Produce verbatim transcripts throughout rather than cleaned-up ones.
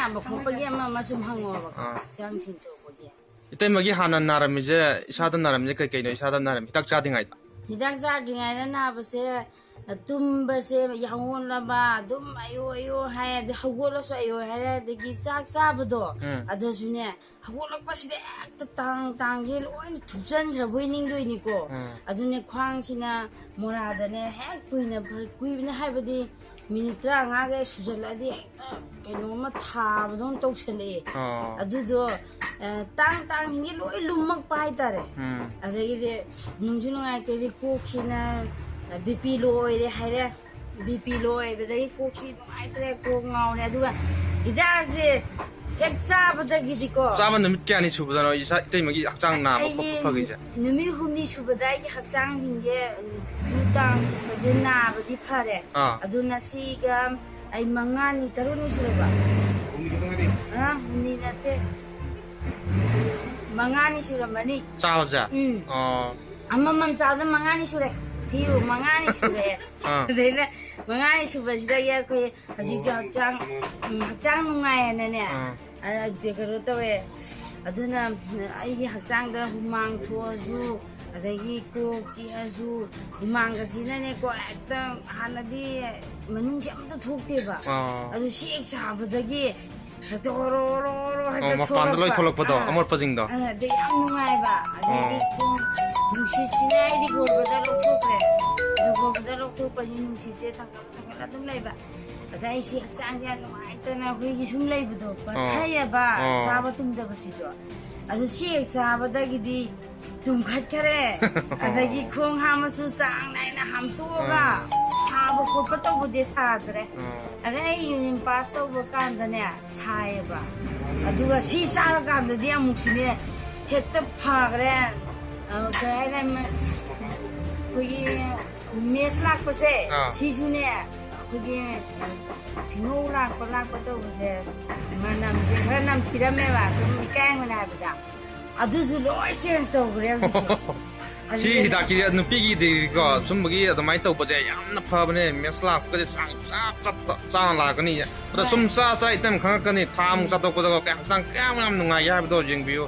ꯅꯥꯕ ꯈꯣꯠꯄꯒꯤ ꯑꯃ ꯑꯃ ꯁꯨꯝ ꯍꯪꯉꯣꯕ꯫ ꯑꯥ꯫ ꯍꯛꯆꯥꯡ ꯁꯤꯡꯊꯣꯛꯄꯒꯤ꯫ ꯏꯇꯩꯃꯒꯤ ꯍꯥꯟꯅ ꯅꯥꯔꯝꯃꯤꯁꯦ, ꯏꯁꯥꯗ ꯅꯥꯔꯝꯃꯤꯁꯦ ꯀꯩ ꯀꯩꯅꯣ? ꯏꯁꯥꯗ ꯅꯥꯔꯝꯃꯤ ꯍꯤꯗꯥꯛ ꯆꯥꯗ꯭ꯔꯤꯉꯩꯗ? ꯍꯤꯗꯥꯛ ꯆꯥꯗ꯭ꯔꯤꯉꯩꯗ ꯅꯥꯕꯁꯦ, ꯇꯨꯝꯕꯁꯦ ꯌꯥꯉꯣꯟꯂꯕ ꯑꯗꯨꯝ ꯑꯌꯣ ꯑꯌꯣ ꯍꯥꯏ, ꯑꯗꯩ ꯍꯧꯒꯠꯂꯁꯨ ꯑꯌꯣ ꯍꯥꯏꯔꯦ, ꯑꯗꯒꯤ ꯆꯥꯛ ꯆꯥꯕꯗꯣ ꯎꯝ꯫ ꯑꯗꯨꯁꯨꯅꯦ, ꯍꯧꯒꯠꯂꯛꯄꯁꯤꯗ ꯍꯦꯛꯇ ꯇꯥꯡ ꯇꯥꯡꯁꯦ ꯂꯣꯏꯅ ꯊꯨꯞꯆꯟꯈ꯭ꯔꯕꯣꯏ ꯅꯤꯡꯗꯣꯏꯅꯤꯀꯣ꯫ ꯎꯝ꯫ ꯑꯗꯨꯅꯦ ꯈ꯭ꯋꯥꯡꯁꯤꯅ ꯃꯣꯔꯥꯗꯅꯦ ꯍꯦꯛ ꯀꯨꯏꯅ ꯐ-, ꯀꯨꯏꯕꯅꯦ ꯍꯥꯏꯕꯗꯤ ꯃꯤꯅꯤꯠ ꯇꯔꯥꯃꯉꯥꯒ ꯁꯨꯖꯜꯂꯛꯑꯗꯤ ꯍꯦꯛꯇ ꯀꯩꯅꯣꯝꯃ ꯊꯥꯕꯗꯧꯅ ꯇꯧꯁꯜꯂꯛꯑꯦ꯫ ꯑꯣ꯫ ꯑꯗꯨꯗꯣ, ꯑ, ꯇꯥꯡ ꯇꯥꯡꯁꯤꯡꯒꯤ ꯂꯣꯏ ꯂꯨꯝꯃꯛꯄ ꯍꯥꯏꯇꯥꯔꯦ꯫ ꯎꯝ꯫ ꯑꯗꯒꯤꯗꯤ ꯅꯨꯡꯁꯨ ꯅꯨꯡꯉꯥꯏꯇꯦ, ꯀꯣꯛꯁꯤꯅ ꯕꯤ ꯄꯤ ꯂꯣ ꯑꯣꯏꯔꯦ ꯍꯥꯏꯔꯦ꯫ ꯕꯤ ꯄꯤ ꯂꯣ ꯑꯣꯏꯕꯗꯒꯤ ꯀꯣꯛꯁꯤ ꯅꯨꯡꯉꯥꯏꯇ꯭ꯔꯦ, ꯀꯣꯛ ꯉꯥꯎꯔꯦ꯫ ꯑꯗꯨꯒ ꯍꯤꯗꯥꯛꯁꯦ ꯍꯦꯛ ꯆꯥꯕꯗꯒꯤꯗꯤꯀꯣ, ꯆꯥꯕ ꯅꯨꯃꯤꯠ ꯀꯌꯥꯅꯤ ꯁꯨꯕꯗꯅꯣ ꯏꯁꯥ, ꯏꯇꯩꯃꯒꯤ ꯍꯛꯆꯥꯡ ꯅꯥꯕ ꯈꯣꯠꯄ ꯑꯩꯒꯤ ꯐꯈꯤꯁꯦ? ꯅꯨꯃꯤꯠ ꯍꯨꯝꯅꯤ ꯁꯨꯕꯗ ꯑꯩꯒꯤ ꯍꯛꯆꯥꯡꯁꯤꯡꯁꯦ, ꯎꯝ, ꯂꯨ ꯇꯥꯡ ꯆꯨꯕꯁꯦ ꯅꯥꯕꯗꯤ ꯐꯔꯦ꯫ ꯑꯥ꯫ ꯑꯗꯨ ꯉꯁꯤꯒ ꯑꯩ ꯃꯉꯥꯅꯤ ꯇꯔꯨꯛꯅꯤ ꯁꯨꯔꯕ? ꯑ, ꯍꯨꯝꯅꯤ ꯅꯠꯇꯦ, ꯃꯉꯥꯅꯤ ꯁꯨꯔꯝꯃꯅꯤ꯫ ꯆꯥꯕꯁꯦ? ꯎꯝ꯫ ꯑꯣ꯫ ꯑꯃꯃꯝ ꯆꯥꯕꯗ ꯃꯉꯥꯅꯤ ꯁꯨꯔꯦ꯫ ꯊꯤꯌꯨ, ꯃꯉꯥꯅꯤ ꯁꯨꯔꯦ꯫ ꯑꯥ꯫ ꯑꯗꯩꯗ ꯃꯉꯥꯅꯤ ꯁꯨꯕꯁꯤꯗꯒꯤ ꯑꯩꯈꯣꯏ ꯍꯧꯖꯤꯛꯁꯨ ꯍꯛꯆꯥꯡ, ꯎꯝ, ꯍꯛꯆꯥꯡ ꯅꯨꯡꯉꯥꯏꯌꯦꯅꯅꯦ꯫ ꯑꯥ꯫ ꯑ, ꯀꯩꯅꯣ ꯇꯧꯋꯦ꯫ ꯑꯗꯨꯅ ꯑꯩꯒꯤ ꯍꯛꯆꯥꯡꯗ ꯍꯨꯃꯥꯡ ꯊꯣꯛꯑꯁꯨ, ꯑꯗꯒꯤ ꯀꯣꯛ ꯆꯤꯛꯑꯁꯨ, ꯍꯨꯃꯥꯡꯒꯁꯤꯅꯅꯦꯀꯣ, ꯍꯦꯛꯇ ꯍꯥꯟꯅꯗꯤ ꯃꯅꯨꯡꯁꯦ ꯑꯝꯇ ꯊꯣꯛꯇꯦꯕ꯫ ꯑꯥ꯫ ꯑꯗꯨ ꯁꯤ ꯍꯦꯛ ꯆꯥꯕꯗꯒꯤ ꯍꯦꯛꯇ ꯑꯣꯔꯣ, ꯑꯣꯔꯣ, ꯑꯣꯔꯣ, ꯍꯦꯛꯇ ꯑꯣ, ꯃꯄꯥꯟꯗ ꯂꯣꯏ ꯊꯣꯛꯂꯛꯄ꯫ ꯊꯣꯛꯂꯛꯄꯗꯣ, ꯑꯥ꯫ ꯑꯃꯣꯠꯄꯁꯤꯡꯗꯣ? ꯑꯥ, ꯑꯗꯩ ꯌꯥꯝ ꯅꯨꯡꯉꯥꯏꯕ꯫ ꯑꯗꯒꯤ ꯑꯣ꯫ ꯈꯣꯡ ꯅꯨꯡꯁꯤꯠꯁꯤꯅ ꯑꯩꯗꯤ ꯒꯣꯜꯕꯗ ꯂꯧꯊꯣꯛꯈ꯭ꯔꯦ꯫ ꯑꯗꯨ ꯒꯣꯜꯕꯗ ꯂꯧꯊꯣꯛꯄꯁꯤ ꯅꯨꯡꯁꯤꯠꯁꯦ ꯊꯥꯡꯒꯠ ꯊꯥꯡꯒꯠꯂ ꯑꯗꯨꯝ ꯂꯩꯕ꯫ ꯑꯗ ꯑꯩꯁꯤ ꯍꯛꯆꯥꯡꯁꯦ ꯌꯥꯝ ꯅꯨꯡꯉꯥꯏꯇꯅ ꯑꯩꯈꯣꯏꯒꯤ ꯁꯨꯝ ꯂꯩꯕꯗꯣ, ꯄꯠꯊꯩꯌꯦꯕ, ꯑꯣ꯫ ꯆꯥꯕ ꯇꯨꯝꯗꯕꯁꯤꯁꯨ꯫ ꯑꯗꯨ ꯁꯤ ꯍꯦꯛ ꯆꯥꯕꯗꯒꯤꯗꯤ ꯇꯨꯝꯈꯠꯈꯔꯦ꯫ ꯑꯗꯒꯤ ꯈꯣꯡ ꯍꯥꯝꯃꯁꯨ ꯆꯥꯡ ꯅꯥꯏꯅ ꯍꯥꯝꯇꯣꯛꯑꯒ ꯑꯣ꯫ ꯁꯥꯕ ꯈꯣꯠꯄ ꯇꯧꯕꯗꯤ ꯁꯥꯗ꯭ꯔꯦ꯫ ꯑꯣ꯫ ꯑꯗꯩ ꯑꯩ ꯌꯨꯔꯤꯟ ꯄꯥꯁ ꯇꯧꯕ ꯀꯥꯟꯗꯅꯦ, ꯁꯥꯏꯌꯦꯕ꯫ ꯑꯗꯨꯒ ꯁꯤ ꯆꯥꯔꯀꯥꯟꯗꯗꯤ ꯑꯃꯨꯛꯁꯨꯅꯦ, ꯍꯦꯛꯇ ꯐꯈ꯭ꯔꯦ꯫ ꯑ, ꯀꯩ ꯍꯥꯏꯅꯤ, ꯑꯩꯈꯣꯏꯒꯤ ꯃꯦꯁ ꯂꯥꯛꯄꯁꯦ, ꯑꯥ꯫ ꯁꯤꯁꯨꯅꯦ, ꯑꯩꯈꯣꯏꯒꯤ ꯐꯤꯉꯧ ꯂꯥꯛꯄ, ꯂꯥꯛꯄ ꯇꯧꯕꯁꯦ, ꯃꯅꯝꯁꯦ ꯈꯔ ꯅꯝꯊꯤꯔꯝꯃꯦꯕ, ꯁꯨꯝ ꯏꯀꯥꯏ ꯍꯥꯏꯕꯗ꯫ ꯑꯗꯨꯁꯨ ꯂꯣꯏ ꯆꯦꯟꯖ ꯇꯧꯈ꯭ꯔꯦ ꯍꯧꯖꯤꯛꯁꯦ꯫ ꯁꯤ ꯍꯤꯗꯥꯛꯀꯤ ꯅꯨꯄꯤꯒꯤꯗꯤꯀꯣ, ꯁꯨꯝꯕꯒꯤ ꯑꯗꯨꯃꯥꯏꯅ ꯇꯧꯕꯁꯦ ꯌꯥꯝꯅ ꯐꯕꯅꯦ꯫ ꯃꯦꯟꯁ ꯂꯥꯛꯄꯒꯁꯦ ꯆꯥꯡ ꯆꯞ ꯆꯞ ꯆꯥꯅ ꯂꯥꯛꯀꯅꯤ꯫ ꯑꯗꯣ ꯁꯨꯝ ꯆꯥ ꯆꯥ ꯏꯇꯝ ꯈꯪꯉꯛꯀꯅꯤ꯫ ꯊꯥ ꯑꯃꯨꯛ ꯆꯥꯊꯣꯛꯄꯗꯒ ꯀꯌꯥꯝ ꯍꯛꯆꯥꯡ ꯀꯌꯥꯝ ꯌꯥꯝ ꯅꯨꯡꯉꯥꯏꯒꯦ ꯍꯥꯏꯕꯗꯣ ꯌꯦꯡꯕꯤꯌꯨ꯫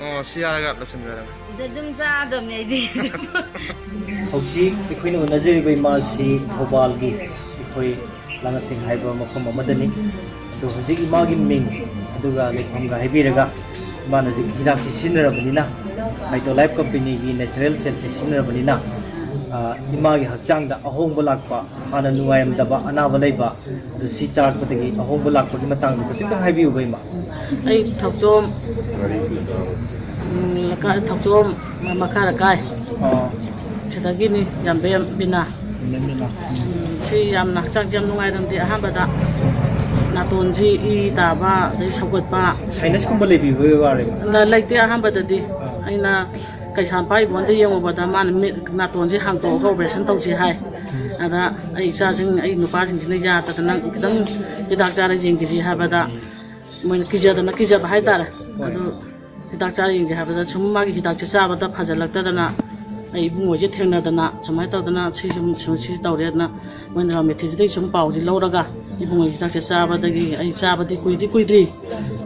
ꯑꯣ, ꯁꯤ ꯍꯥꯏꯔꯒ ꯂꯣꯏꯁꯤꯟꯖꯔꯒꯦ꯫ ꯑꯗꯨ ꯑꯗꯨꯝ ꯆꯥꯗꯕꯅꯦ ꯑꯩꯗꯤ꯫ ꯍꯧꯖꯤꯛ ꯑꯩꯈꯣꯏꯅ ꯎꯅꯖꯔꯤꯕ ꯏꯃꯥꯁꯤ ꯊꯧꯕꯥꯜꯒꯤ ꯑꯩꯈꯣꯏ ꯂꯥꯡꯉꯊꯦꯡ ꯍꯥꯏꯕ ꯃꯐꯝ ꯑꯃꯗꯅꯤ꯫ ꯑꯗꯣ ꯍꯧꯖꯤꯛ ꯏꯃꯥꯒꯤ ꯃꯤꯡ ꯑꯗꯨꯒ ꯂꯩꯐꯝꯒ ꯍꯥꯏꯕꯤꯔꯒ, ꯏꯃꯥꯅ ꯍꯧꯖꯤꯛ ꯍꯤꯗꯥꯛꯁꯤ ꯁꯤꯖꯤꯟꯅꯔꯕꯅꯤꯅ, ꯃꯥꯏꯇꯣ ꯂꯥꯏꯐ ꯀꯝꯄꯦꯅꯤꯒꯤ ꯅꯦꯆꯔꯦꯜ ꯁꯦꯠꯁꯦ ꯁꯤꯖꯤꯟꯅꯔꯕꯅꯤꯅ, ꯑ, ꯏꯃꯥꯒꯤ ꯍꯛꯆꯥꯡꯗ ꯑꯍꯣꯡꯕ ꯂꯥꯛꯄ, ꯍꯥꯟꯅ ꯅꯨꯡꯉꯥꯏꯔꯝꯗꯕ ꯑꯅꯥꯕ ꯂꯩꯕ, ꯑꯗꯨ ꯁꯤ ꯆꯥꯔꯛꯄꯗꯒꯤ ꯑꯍꯣꯡꯕ ꯂꯥꯛꯄꯒꯤ ꯃꯇꯥꯡꯗ ꯈꯖꯤꯛꯇꯪ ꯍꯥꯏꯕꯤꯌꯨꯕ, ꯏꯃꯥ꯫ ꯑꯩ ꯊꯧꯆꯣꯝ, ꯎꯝ, ꯂꯩꯀꯥꯏ, ꯊꯧꯆꯣꯝ ꯃꯈꯥ ꯂꯩꯀꯥꯏ, ꯑꯣ꯫ ꯁꯤꯗꯒꯤꯅꯤ, ꯌꯥꯝꯕꯦꯝ ꯕꯤꯅꯥ꯫ ꯌꯥꯝꯕꯦꯝ ꯕꯤꯅꯥ꯫ ꯎꯝ꯫ ꯎꯝ, ꯁꯤ ꯌꯥꯝꯅ ꯍꯛꯆꯥꯡꯁꯦ ꯌꯥꯝ ꯅꯨꯡꯉꯥꯏꯔꯝꯗꯦ꯫ ꯑꯍꯥꯟꯕꯗ ꯅꯥꯇꯣꯟꯁꯤ ꯏ ꯇꯥꯕ, ꯑꯗꯩ ꯁꯧꯒꯠꯄ꯫ ꯁꯥꯏꯅꯁꯀꯨꯝꯕ ꯂꯩꯕꯤꯕꯒꯤ ꯋꯥꯔꯤꯕ? ꯂ-, ꯂꯩꯇꯦ꯫ ꯑꯍꯥꯟꯕꯗꯗꯤ ꯑꯥ꯫ ꯑꯩꯅ ꯀꯩꯁꯥꯝꯄꯥꯠ ꯏꯕꯣꯟꯗ ꯌꯦꯡꯉꯨꯕꯗ ꯃꯥꯅ ꯃꯤꯠ, ꯅꯥꯇꯣꯟꯁꯦ ꯍꯥꯡꯇꯣꯛꯑꯒ ꯑꯣꯄꯔꯦꯁꯟ ꯇꯧꯁꯤ ꯍꯥꯏ꯫ ꯎꯝ꯫ ꯑꯗ ꯑꯩ ꯏꯆꯥꯁꯤꯡ, ꯑꯩ ꯅꯨꯄꯥꯁꯤꯡꯁꯤꯅ ꯌꯥꯗꯗꯅ ꯈꯤꯇꯪ ꯍꯤꯗꯥꯛ ꯆꯥꯔ ꯌꯦꯡꯈꯤꯁꯤ ꯍꯥꯏꯕꯗ, ꯃꯣꯏꯅ ꯀꯤꯖꯗꯅ, ꯀꯤꯖꯕ ꯍꯥꯏꯇꯥꯔꯦ꯫ ꯍꯣꯏ꯫ ꯑꯗꯨ ꯍꯤꯗꯥꯛ ꯆꯥꯔ ꯌꯦꯡꯁꯦ ꯍꯥꯏꯕꯗ, ꯁꯨꯝ ꯃꯥꯒꯤ ꯍꯤꯗꯥꯛꯁꯦ ꯆꯥꯕꯗ ꯐꯖꯜꯂꯛꯇꯗꯅ, ꯑꯩ ꯏꯕꯨꯡꯉꯣꯁꯦ ꯊꯦꯡꯅꯗꯅ ꯁꯨꯃꯥꯏꯅ ꯇꯧꯗꯅ, ꯁꯤ ꯁꯨꯝ, ꯁꯨꯝ ꯁꯤ ꯇꯧꯔꯦꯅ, ꯃꯣꯏꯅ ꯔꯥꯃꯦꯊꯤꯁꯤꯗꯒꯤ ꯁꯨꯝ ꯄꯥꯎꯁꯤ ꯂꯧꯔꯒ, ꯏꯕꯨꯡꯉꯣꯒꯤ ꯍꯤꯗꯥꯛꯁꯦ ꯆꯥꯕꯗꯒꯤ, ꯑꯩ ꯆꯥꯕꯗꯤ ꯀꯨꯏꯗꯤ ꯀꯨꯏꯗ꯭ꯔꯤ,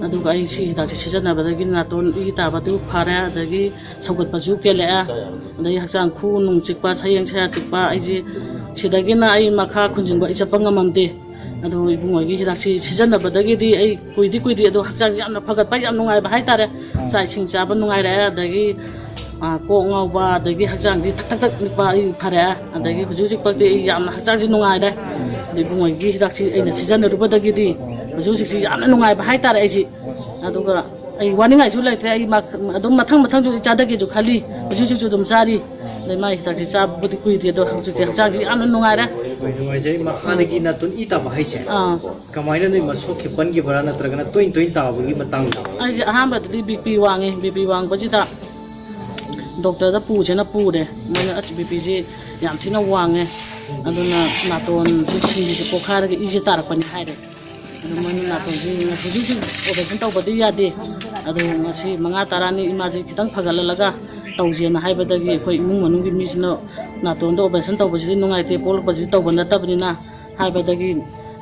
ꯑꯗꯨꯒ ꯑꯩ ꯁꯤ ꯍꯤꯗꯥꯛꯁꯦ ꯁꯤꯖꯤꯟꯅꯕꯗꯒꯤ ꯅꯥꯇꯣꯟ ꯏ ꯇꯥꯕꯗꯨ ꯐꯔꯦ, ꯑꯗꯒꯤ ꯁꯧꯒꯠꯄꯁꯨ ꯀꯦꯜꯂꯛꯑꯦ, ꯑꯗꯒꯤ ꯍꯛꯆꯥꯡ ꯈꯨ ꯅꯨꯡ ꯆꯤꯛꯄ, ꯁꯌꯦꯡ ꯁꯌꯥ ꯆꯤꯛꯄ, ꯑꯩꯁꯦ ꯁꯤꯗꯒꯤꯅ ꯑꯩ ꯃꯈꯥ ꯈꯨꯟꯖꯤꯟꯕ ꯑꯩ ꯆꯠꯄ ꯉꯝꯃꯝꯗꯦ꯫ ꯑꯗꯨ ꯏꯕꯨꯡꯉꯣꯒꯤ ꯍꯤꯗꯥꯛꯁꯤ ꯁꯤꯖꯤꯟꯅꯕꯗꯒꯤꯗꯤ ꯑꯩ ꯀꯨꯏꯗꯤ ꯀꯨꯏꯗ꯭ꯔꯤ, ꯑꯗꯣ ꯍꯛꯆꯥꯡꯁꯦ ꯌꯥꯝꯅ ꯐꯒꯠꯄ, ꯌꯥꯝ ꯅꯨꯡꯉꯥꯏꯕ ꯍꯥꯏꯇꯥꯔꯦ꯫ ꯑꯥ꯫ ꯆꯥꯛ ꯏꯁꯤꯡ ꯆꯥꯕ ꯅꯨꯡꯉꯥꯏꯔꯛꯑꯦ, ꯑꯗꯒꯤ, ꯑꯥ, ꯀꯣꯛ ꯉꯥꯎꯕ, ꯑꯗꯒꯤ ꯍꯛꯆꯥꯡꯁꯤ ꯊꯛ ꯊꯛ ꯊꯛ ꯅꯤꯛꯄ ꯑꯩ ꯐꯔꯛꯑꯦ꯫ ꯑꯗꯒꯤ ꯑꯣ꯫ ꯍꯧꯖꯤꯛ ꯍꯧꯖꯤꯛꯐꯥꯎꯗꯤ ꯑꯩ ꯌꯥꯝꯅ ꯍꯛꯆꯥꯡꯁꯦ ꯅꯨꯡꯉꯥꯏꯔꯦ꯫ ꯑꯗꯩ ꯏꯕꯨꯡꯉꯣꯒꯤ ꯍꯤꯗꯥꯛꯁꯤ ꯑꯩꯅ ꯁꯤꯖꯤꯟꯅꯔꯨꯕꯗꯒꯤꯗꯤ ꯍꯧꯖꯤꯛ ꯍꯧꯖꯤꯛꯁꯤ ꯌꯥꯝꯅ ꯅꯨꯡꯉꯥꯏꯕ ꯍꯥꯏꯇꯥꯔꯦ ꯑꯩꯁꯦ꯫ ꯑꯗꯨꯒ ꯑꯩ ꯋꯥꯅꯤꯡꯉꯥꯏꯁꯨ ꯂꯩꯇ꯭ꯔꯦ꯫ ꯑꯩ ꯃ-, ꯑꯗꯨꯝ ꯃꯊꯪ ꯃꯊꯪꯁꯨ ꯑꯩ ꯆꯥꯗꯒꯦꯁꯨ ꯈꯜꯂꯤ꯫ ꯍꯧꯖꯤꯛ ꯍꯧꯖꯤꯛꯁꯨ ꯑꯗꯨꯝ ꯆꯥꯔꯤ꯫ ꯑꯗꯩ ꯃꯥꯒꯤ ꯍꯤꯗꯥꯛꯁꯦ ꯆꯥꯕꯕꯨꯗꯤ ꯀꯨꯏꯗ꯭ꯔꯤ, ꯑꯗꯣ ꯍꯧꯖꯤꯛꯇꯤ ꯍꯛꯆꯥꯡꯁꯦ ꯌꯥꯝꯅ ꯅꯨꯡꯉꯥꯏꯔꯦ꯫ ꯍꯣꯏ, ꯅꯨꯡꯉꯥꯏꯖꯔꯦ ꯏꯃꯥ꯫ ꯍꯥꯟꯅꯒꯤ ꯅꯥꯇꯣꯟ ꯏ ꯇꯥꯕ ꯍꯥꯏꯁꯦ ꯑꯥ꯫ ꯀꯃꯥꯏꯅ ꯅꯣꯏ ꯃꯁꯣꯛꯈꯤ ꯄꯟꯈꯤꯕ꯭ꯔꯥ, ꯅꯠꯇ꯭ꯔꯒꯅ ꯇꯣꯏꯅ ꯇꯣꯏꯅ ꯇꯥꯕꯒꯤ ꯃꯇꯥꯡꯗ? ꯑꯩꯁꯦ ꯑꯍꯥꯟꯕꯗꯗꯤ ꯕꯤ ꯄꯤ ꯋꯥꯡꯉꯦ꯫ ꯕꯤ ꯄꯤ ꯋꯥꯡꯕꯁꯤꯗ ꯗꯣꯛꯇꯔꯗ ꯄꯨꯁꯦꯅ ꯄꯨꯔꯦ꯫ ꯃꯣꯏꯅ, "ꯑꯁ, ꯕꯤ ꯄꯤꯁꯤ ꯌꯥꯝ ꯊꯤꯅ ꯋꯥꯡꯉꯦ, ꯑꯗꯨꯅ ꯅꯥꯇꯣꯟꯁꯤ ꯁꯤꯡꯂꯤꯁꯤ ꯄꯣꯛꯈꯥꯏꯔꯒ ꯏꯁꯦ ꯇꯥꯔꯛꯄꯅꯤ" ꯍꯥꯏꯔꯦ꯫ ꯑꯗꯨ ꯃꯣꯏꯅ ꯅꯥꯇꯣꯟꯁꯤ ꯍꯧꯖꯤꯛ ꯍꯧꯖꯤꯛ ꯑꯣꯄꯔꯦꯁꯟ ꯇꯧꯕꯗꯤ ꯌꯥꯗꯦ꯫ ꯑꯗꯨ ꯉꯁꯤ ꯃꯉꯥ ꯇꯔꯥꯅꯤ ꯏꯃꯥꯁꯤ ꯈꯤꯇꯪ ꯐꯒꯠꯍꯜꯂꯒ ꯇꯧꯁꯦꯅ ꯍꯥꯏꯕꯗꯒꯤ ꯑꯩꯈꯣꯏ ꯏꯃꯨꯡ ꯃꯅꯨꯡꯒꯤ ꯃꯤꯁꯤꯅ ꯅꯥꯇꯣꯟꯗ operation ꯇꯧꯕꯁꯤꯗꯤ ꯅꯨꯡꯉꯥꯏꯇꯦ, ꯄꯣꯛꯂꯛꯄꯁꯤꯗꯤ ꯇꯧꯕ ꯅꯠꯇꯕꯅꯤꯅ ꯍꯥꯏꯕꯗꯒꯤ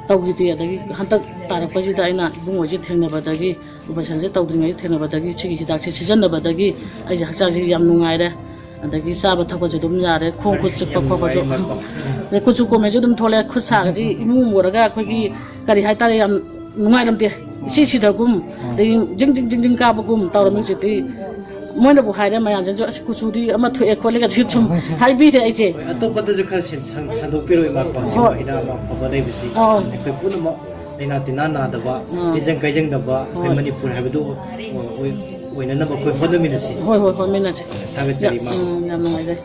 ꯇꯧꯈꯤꯗꯦ꯫ ꯑꯗꯒꯤ ꯍꯟꯗꯛ ꯇꯥꯔꯛꯄꯁꯤꯗ ꯑꯩꯅ ꯏꯕꯨꯡꯉꯣꯁꯦ ꯊꯦꯡꯅꯕꯗꯒꯤ, operation ꯁꯦ ꯇꯧꯗ꯭ꯔꯤꯉꯩꯗ ꯊꯦꯡꯅꯕꯗꯒꯤ, ꯁꯤꯒꯤ ꯍꯤꯗꯥꯛꯁꯦ ꯁꯤꯖꯤꯟꯅꯕꯗꯒꯤ ꯑꯩꯁꯦ ꯍꯛꯆꯥꯡꯁꯦ ꯌꯥꯝ ꯅꯨꯡꯉꯥꯏꯔꯦ꯫ ꯑꯗꯒꯤ ꯆꯥꯕ ꯊꯛꯄꯁꯨ ꯑꯗꯨꯝ ꯌꯥꯔꯦ, ꯈꯣꯡ ꯈꯨꯠ ꯆꯤꯛꯄ ꯈꯣꯠꯄꯁꯨ꯫ ꯑꯗꯩ ꯀꯨꯆꯨ ꯀꯣꯃꯦꯟꯁꯨ ꯑꯗꯨꯝ ꯊꯣꯛꯂꯛꯑꯦ, ꯈꯨꯠ ꯁꯥꯒꯁꯤ ꯏꯃꯨ ꯃꯨꯔꯒ ꯑꯩꯈꯣꯏꯒꯤ ꯀꯔꯤ ꯍꯥꯏꯇꯥꯔꯦ, ꯌꯥꯝ ꯅꯨꯡꯉꯥꯏꯔꯝꯗꯦ, ꯏꯁꯤ ꯁꯤꯗꯒꯨꯝ, ꯑꯗꯩ ꯖꯤꯡ ꯖꯤꯡ ꯖꯤꯡ ꯖꯤꯡ ꯀꯥꯕꯒꯨꯝ ꯇꯧꯔꯝꯃꯤ꯫ ꯍꯧꯖꯤꯛꯇꯤ ꯃꯣꯏꯅꯕꯨ ꯍꯥꯏꯔꯦ, ꯃꯌꯥꯝꯁꯤꯅꯁꯨ "ꯑꯁ, ꯀꯨꯆꯨꯗꯤ ꯑꯃ ꯊꯣꯛꯑꯦ ꯈꯣꯠꯂꯦꯒꯁꯨ" ꯁꯨꯝ ꯍꯥꯏꯕꯤꯔꯦ ꯑꯩꯁꯦ꯫ ꯍꯣꯏ, ꯑꯇꯣꯞꯄꯗ ꯁꯟꯗꯣꯛꯄꯤꯔꯣ ꯏꯃꯥꯀꯣ꯫ ꯁꯤꯒꯨꯝꯕ ꯍꯣꯏ꯫ ꯍꯤꯗꯥꯛ ꯑꯃ ꯑꯐꯕ ꯂꯩꯕꯁꯤ ꯑꯧ꯫ ꯑꯩꯈꯣꯏ ꯄꯨꯝꯅꯃꯛ ꯂꯥꯏꯅꯥ ꯇꯤꯟꯅꯥ ꯅꯥꯗꯕ, ꯑꯥ꯫ ꯇꯤꯟꯖꯪ ꯀꯥꯏꯖꯪꯗꯕ ꯑꯩꯈꯣꯏ ꯍꯣꯏ꯫ ꯃꯅꯤꯄꯨꯔ ꯍꯥꯏꯕꯗꯨ ꯑꯣꯏ-, ꯑꯣꯏꯅꯅꯕ ꯑꯩꯈꯣꯏ ꯍꯣꯠꯅꯃꯤꯟꯅꯁꯤ꯫ ꯍꯣꯏ, ꯍꯣꯏ, ꯍꯣꯠꯃꯤꯟꯅꯁꯤ꯫ ꯊꯥꯒꯠꯆꯔꯤ, ꯏꯃꯥ꯫ ꯎꯝ, ꯌꯥꯝ ꯅꯨꯡꯉꯥꯏꯖꯔꯦ꯫